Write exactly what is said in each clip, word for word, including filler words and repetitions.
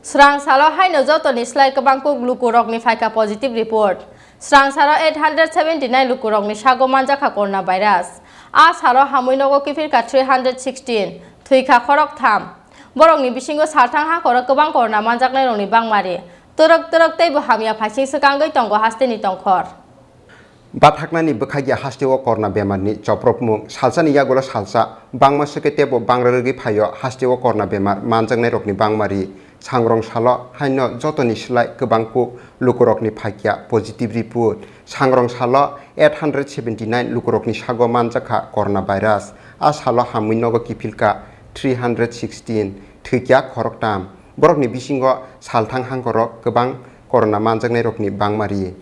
Srang salo haino jotoni slai kwbang kuk lukurokni phaikha positive report. Srang salo eight hundred seventy nine lukurokni sago manjakha corona virus. A salo hamwi nogo kiphilkha three hundred sixteen, thwikha khoroktham. Borokni bisingo salthang hakoro kwbang corona manjaknairokni bangmari. Twrwk twrwk teibo hamya phaising swkangwi tongo hasteni tongkhor. Bathaknani bwkhakya hasteo corona bemarni chopropmung, salsani yagulo salsa bangma swkhe teibo bangra rwgwi phaio hasteo corona bemar manjaknairokni bangmari. Sangrong salo haino jotoni slai kwbang kuk lukurokni phaikya positive report. Sangrong salo eight hundred seventy nine lukurokni sago manjakha corona virus. A salo hamwi nogo kiphilkha three hundred sixteen, thwikya khoroktham. Borokni bisingo salthang hangkoro kwbang corona manjaknairokni bangmari.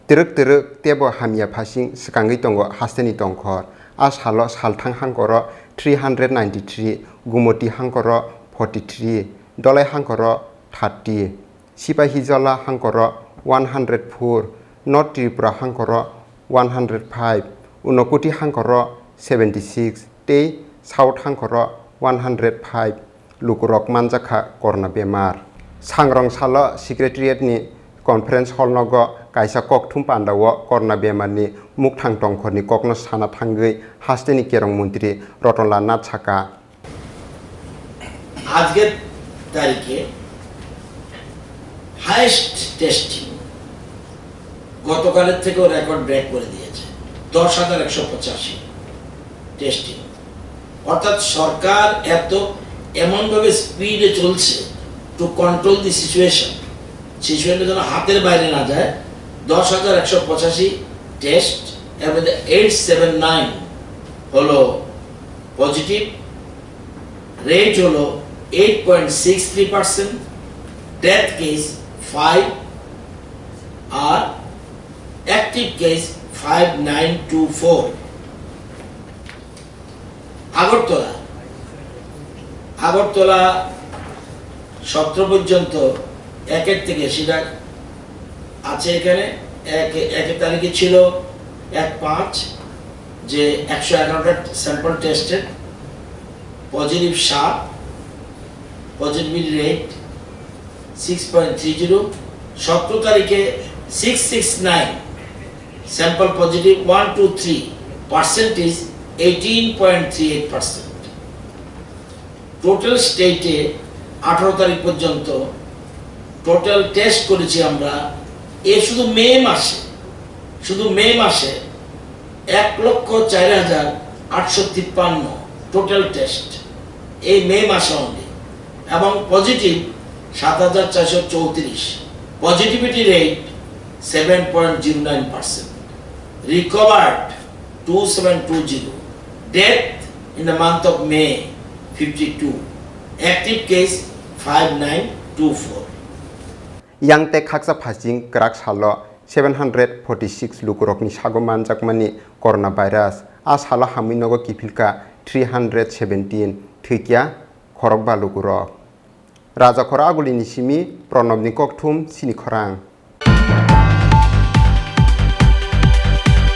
Twrwk twrwk teibo hamya phaising swkangwi tongo hasteni tongkhor. A salo salthang hangkoro three hundred ninety three, gumoti hangkoro forty three, dolai hangkoro thirty, Sipahijola hangkoro one hundred four, North Tripura hangkoro one hundred five, Unakoti hangkoro seventy six tei South hangkoro one hundred five lukurok manjakha corona bemar. Sangrong salo Secretariat ni Conference Hall nogo kaisa kokthum pandao corona bemarni mukthang tongkhorni kokno sana thangwi hasteni kerong montri Rotonlal Nath saka. আজকের তারিখে highest testing গতকালের থেকেও record break করে দিয়েছে, দশ হাজার একশো পঁচাশি টেস্টিং। অর্থাৎ সরকার এত এমনভাবে স্পিডে চলছে টু কন্ট্রোল দি সিচুয়েশন, সিচুয়েশনটা যেন হাতের বাইরে না যায়। দশ হাজার একশো পঁচাশি টেস্ট, এর মধ্যে এইট সেভেন নাইন হলো পজিটিভ, রেট হলো eight point six three percent, death case five, আর active case five nine two four. Agartala, Agartala সতেরো পর্যন্ত একের থেকে সেটা আছে এখানে, এক একের তারিখে ছিল এক পাঁচ, যে একশো এগারোটা স্যাম্পল টেস্টেড, পজিটিভ সাত, positivity rate six point three zero. সতেরো তারিখে six six nine sample positive, one two three, percentage eighteen point three eight percent. Total স্টেটে আঠারো তারিখ পর্যন্ত টোটাল টেস্ট করেছি আমরা, এ শুধু মে মাসে, শুধু মে মাসে এক লক্ষ চার হাজার আটশো তিপ্পান্ন টোটাল টেস্ট, এই মে মাসে অনলি। এবং পজিটিভ সাত হাজার চারশো চৌত্রিশ, positivity rate seven point zero nine percent, recovered two seven two zero, death in the month of May fifty two, active case five nine two four. Yang tei khaksa phaising kwrak salo seven hundred forty six lukurokni sago manjakmani coronavirus. A salo hamwi nogo kiphilkha three hundred seventeen, thwikya khorokba lukurok. Rajakhor Agulini simi Pranobni kokthum sini khorang.